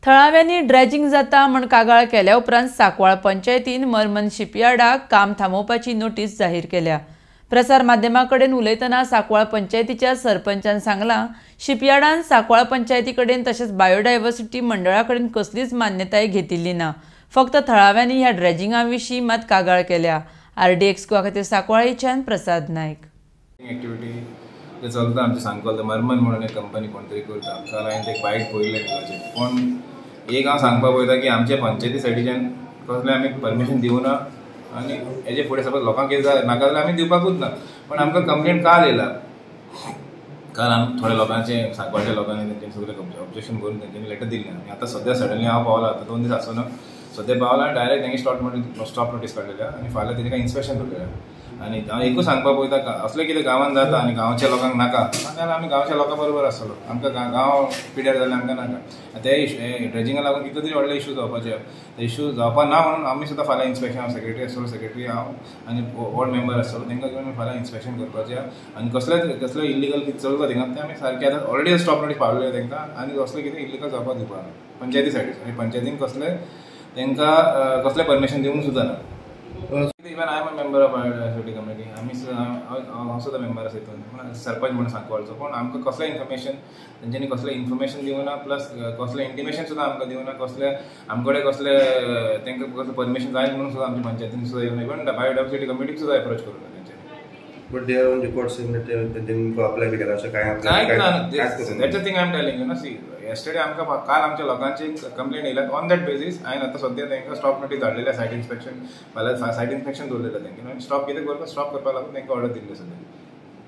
थळाव्यांनी ड्रेजिंग जाता म्हण कागाळ केल्या उपरांत सांकवाळ पंचायतीन मर्मन शिपयार्डाक काम थांबोवपाची नोटीस जाहीर केल्या. प्रसार माध्यमां कडेन उलयतना सांकवाळ पंचायतीच्या सरपंचान सांगलां, शिपयार्डान सांकवाळ पंचायती कडेन तशेंच बायोडायव्हर्सिटी मंडळा कडेन कसलीच मान्यताय घेतिल्ली ना. फक्त थळाव्यांनी ह्या ड्रेजिंगा विशीं मात कागाळ केल्या. आरडीएक्स गोवा खातीर सांकवाळेच्यान प्रसाद नायक. एक्टिविटी जे चलता आमचे सांकवाळ मर्मन म्हणून एक कंपनी कोण तरी करता. काल हांवें ते बायट पळयल्ले ताचे. पूण एक हांव सांगपाक पळयता की आमचे पंचायती सायडीच्यान कसलें आमी परमिशन दिवना आनी हेजे फुडें सपोज लोकांक कितें जाय नाका जाल्यार आमी दिवपाकूच ना. पण आमकां कंप्लेन काल येयला. काल आमी थोड्या लोकांचे सांकवाळच्या लोकांनी तेंच्यांनी सगळें ऑब्जेक्शन करून तेंच्यांनी लेटर दिल्लें. आनी आतां सद्या सडनली हांव पावला, आतां 2 दीस आसना सद्या पावला आनी डायरेक्ट तेंगे स्टॉप नोटीस काडलेल्या आनी फाल्यां तेंकां इन्स्पेक्शन करतलें. आनी हांव एकूच सांगपाक पळयता, असलें कितें गांवांत जाता आनी गांवच्या लोकांक नाका जाल्यार आमी गांवच्या लोकां बरोबर आसतलो. आमकां गांव पिड्यार जाल्यार आमकां नाका. ते ड्रेजिंगा लागून कितले तरी व्हडले इशू जावपाचे, ते इशू जावपा ना म्हणून आमी सुद्दां फाल्यां इन्स्पेक्शन, हांव सेक्रेटरी आसतलो, सेक्रेटरी हांव आनी वॉर्ड मेंबर आसतलो, तांकां घेवन फाल्यां इन्स्पेक्शन करपाचें. आनी कसले कसले इल्लिगल कितें चलता थिंगा तें आमी सारकें आतां ऑलरेडी स्टॉप नोटीस पावलेले तांकां आनी कसलें कितें इल्लिगल जावपाक दिवपा ना पंचायती सायडीन. आनी पंचायतीन कसलें तांकां कसलें परमिशन दिवंक सुद्दां ना. Even I am a member of biodiversity committee, आमी हांव सुद्दां मेंबर आसा हितून, सरपंच म्हणून सांकवाळचो. पूण आमकां कसलें इन्फॉर्मेशन तेंच्यांनी कसलें इन्फॉर्मेशन दिवना, प्लस कसलें इंटिमेशन सुद्दां आमकां दिवना, कसलें आमकडे कसलें तांकां कसलें परमिशन जाय म्हणून सुद्दां आमच्या पंचायतीन सुद्दां येवना. इवन बायोडायवर्सिटी कमिटीक सुद्दां एप्रोच करूं ना तेंच्यांनी. But they are on record saying that तेंकां अप्लाय बी केला अशें कांय कांयच ना. That's the thing I am telling you ना. सी येस्टरडे आमकां काल आमच्या लोकांची कंप्लेन येयल्या, ऑन that basis हांवें आतां सद्या तांकां स्टॉप नोटीस धाडलेली, सायट इन्स्पेक्शन फाल्यां सायट इन्स्पेक्शन दवरलेलें तांकां. आनी स्टॉप कितें करपाक स्टॉप करपाक लागून तांकां ऑर्डर दिल्ली सद्या.